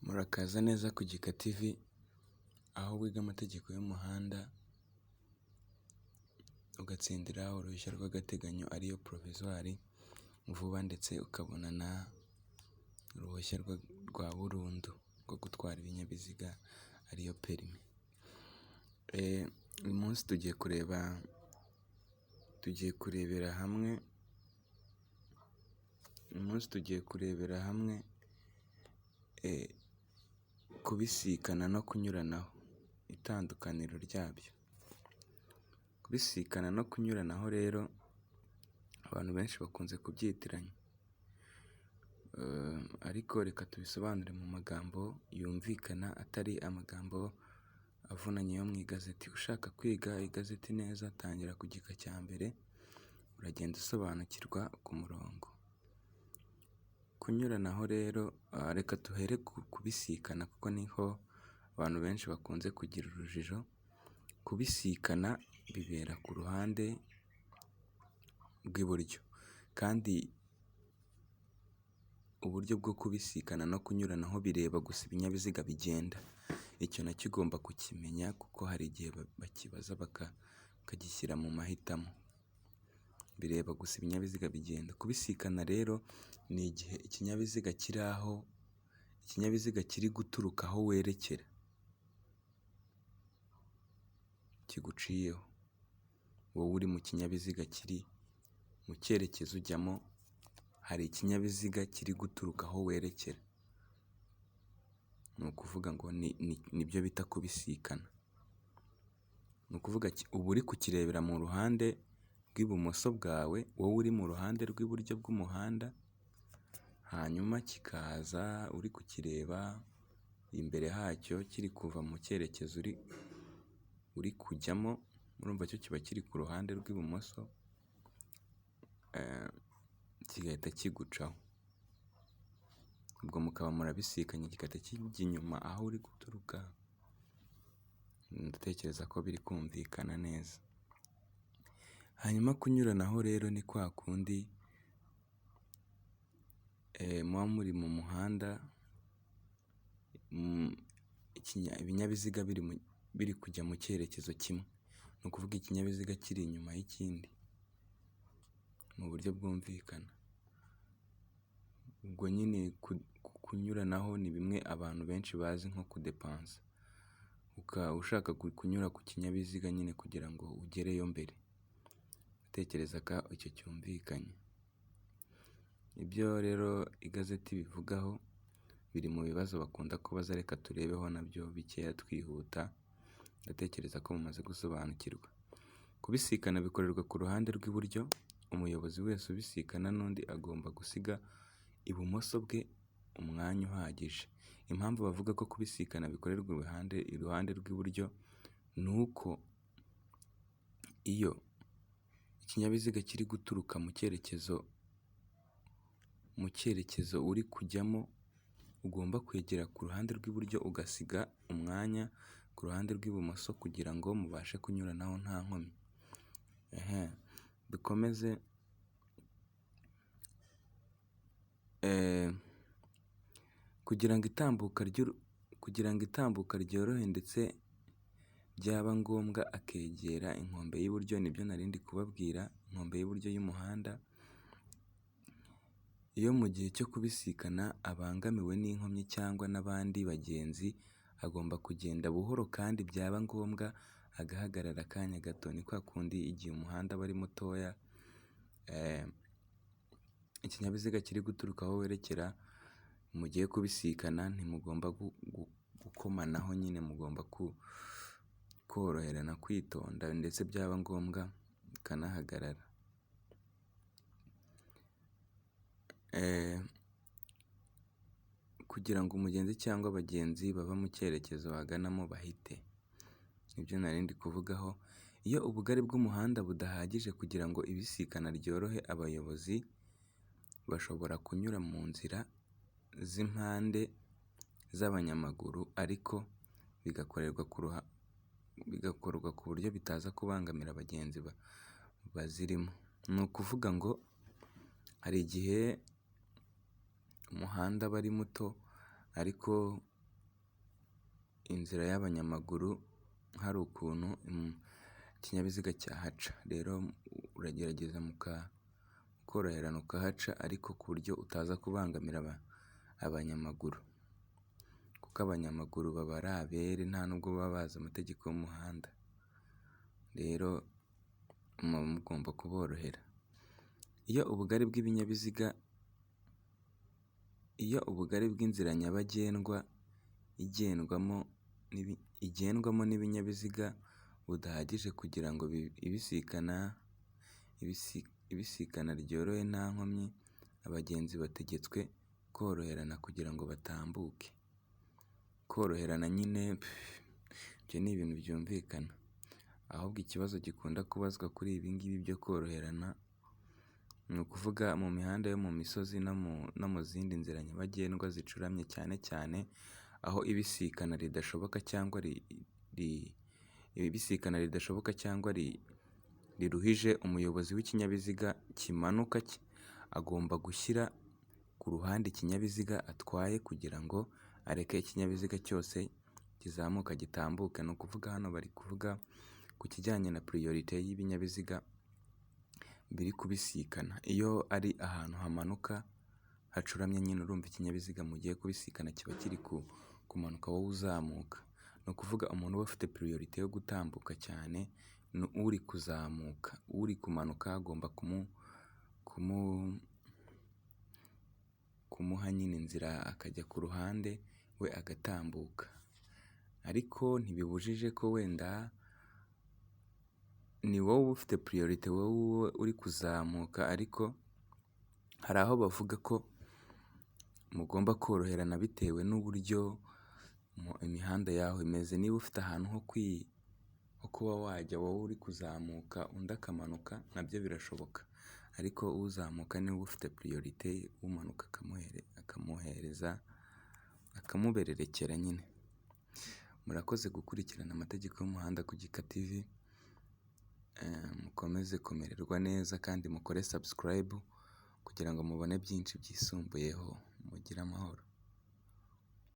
Murakaza neza ku Gika TV, aho wiga amategeko y'umuhanda ugatsindira uruhushya rw'agateganyo ariyo provisoire vuba ndetse ukabona n'uruhushya rwa burundu rwo gutwara ibinyabiziga ariyo perimi. Uyu munsi tugiye kureba, tugiye kurebera hamwe, uyu munsi tugiye kurebera hamwe kubisikana no kunyuranaho, itandukaniro ryabyo. Kubisikana no kunyuranaho rero abantu benshi bakunze kubyitiranya, ariko reka tubisobanure mu magambo yumvikana atari amagambo avunanye yo mu igazeti. Ushaka kwiga igazeti neza tangira ku gika cya mbere, uragenda usobanukirwa ku murongo. Kunyuranaho rero reka duhere ku kubisikana kuko niho abantu benshi bakunze kugira urujijo. Kubisikana bibera ku ruhande rw'iburyo kandi uburyo bwo kubisikana no kunyuranaho bireba gusa ibinyabiziga bigenda. Icyo nacyo ugomba kukimenya kuko hari igihe bakibaza bakagishyira mu mahitamo. Bireba gusa ibinyabiziga bigenda. Kubisikana rero ni igihe ikinyabiziga kiri aho, ikinyabiziga kiri guturuka aho werekera kiguciyeho, wowe uri mu kinyabiziga kiri mu cyerekezo ujyamo, hari ikinyabiziga kiri guturuka aho werekera. Ni ukuvuga ngo nibyo bita kubisikana. Ni ukuvuga uba uri kukirebera mu ruhande rw'ibumoso bwawe, wowe uri mu ruhande rw'iburyo bw'umuhanda, hanyuma kikaza uri kukireba imbere hacyo kiri kuva mu cyerekezo uri kujyamo, urumva cyo kiba kiri ku ruhande rw'ibumoso, kigahita kigucaho. Ubwo mukaba murabisikanye kigahita kijya inyuma aho uri guturuka, ndatekereza ko biri kumvikana neza. Hanyuma kunyuranaho rero ni kwa kundi muba muri mu muhanda, ibinyabiziga biri kujya mu cyerekezo kimwe. Ni ukuvuga ikinyabiziga kiri inyuma y'ikindi mu buryo bwumvikana. Ubwo nyine kunyuranaho ni bimwe abantu benshi bazi nko kudepansa. Ukaba ushaka kunyura ku kinyabiziga nyine kugira ngo ugereyo mbere. Ndatekereza ko icyo cyumvikanye. Ibyo rero igazeti ibivugaho biri mu bibazo bakunda kubaza, reka turebeho nabyo bikeya twihuta, ndatekereza ko mumaze gusobanukirwa. Kubisikana bikorerwa ku ruhande rw'iburyo, umuyobozi wese ubisikana n'undi agomba gusiga ibumoso bwe umwanya uhagije. Impamvu bavuga ko kubisikana bikorerwa iruhande rw'iburyo, ni uko iyo ikinyabiziga kiri guturuka mu cyerekezo uri kujyamo, ugomba kwegera ku ruhande rw'iburyo ugasiga umwanya ku ruhande rw'ibumoso kugira ngo mubashe kunyuranaho nta nkomyi. Dukomeze, kugira ngo itambuka ryorohe ndetse byaba ngombwa akegera inkombe y'iburyo, nibyo nari ndi kubabwira, inkombe y'iburyo y'umuhanda. Iyo mu gihe cyo kubisikana abangamiwe n'inkomyi cyangwa n'abandi bagenzi, agomba kugenda buhoro kandi byaba ngombwa agahagarara akanya gato. Ni kwa kundi igihe umuhanda aba ari mutoya, ikinyabiziga kiri guturuka aho werekera, mugiye kubisikana ntimugomba gukomanaho nyine mugomba koroherana, kwitonda ndetse byaba ngombwa mukanahagarara. Kugira ngo umugenzi cyangwa abagenzi bava mu cyerekezo baganamo bahite. Nibyo nari ndi kuvugaho, iyo ubugari bw'umuhanda budahagije kugira ngo ibisikana ryorohe, abayobozi bashobora kunyura mu nzira z'impande z'abanyamaguru ariko bigakorwa ku buryo bitaza kubangamira abagenzi bazirimo. Ni ukuvuga ngo hari igihe umuhanda aba ari muto ariko inzira y'abanyamaguru hari ukuntu ikinyabiziga cyahaca, rero uragerageza mukoroherana ukahaca ariko ku buryo utaza kubangamira abanyamaguru, kuko abanyamaguru baba ari abere nta nubwo baba bazi amategeko y'umuhanda, rero muba mugomba kuborohera. Iyo ubugari bw'ibinyabiziga, iyo ubugari bw'inzira nyabagendwa igendwamo n'ibinyabiziga budahagije kugira ngo ibisikana ryorohe nta nkomyi, abagenzi bategetswe koroherana kugira ngo batambuke. Koroherana nyine ibyo ni ibintu byumvikana, ahubwo ikibazo gikunda kubazwa kuri ibi ngibi byo koroherana ni ukuvuga mu mihanda yo mu misozi no mu zindi nzira nyabagendwa zicuramye, cyane cyane aho ibisikana ridashoboka cyangwa ibisikana ridashoboka cyangwa riruhije, umuyobozi w'ikinyabiziga kimanuka agomba gushyira ku ruhande ikinyabiziga atwaye kugira ngo areke ikinyabiziga cyose kizamuka gitambuke. Ni ukuvuga hano bari kuvuga ku kijyanye na priorité y'ibinyabiziga biri kubisikana. Iyo ari ahantu hamanuka hacuramye nyine urumva ikinyabiziga mugiye kubisikana kiba kiri kumanuka wowe uzamuka. Ni ukuvuga umuntu uba ufite priorité yo gutambuka cyane ni uri kuzamuka, uri kumanuka agomba kumuha nyine inzira akajya ku ruhande we agatambuka, ariko ntibibujije ko wenda ni wowe ufite priorité, wowe uri kuzamuka, ariko hari aho bavuga ko mugomba koroherana bitewe n'uburyo imihanda yaho imeze. Niba ufite ahantu ho kuba wajya wowe uri kuzamuka undi akamanuka nabyo birashoboka, ariko uzamuka niwe uba ufite priorité, umanuka akamuhereza akamubererekera nyine. Murakoze gukurikirana amategeko y'umuhanda ku Gika TV, mukomeze kumererwa neza kandi mukore subscribe kugira ngo mubone byinshi byisumbuyeho, mugire amahoro.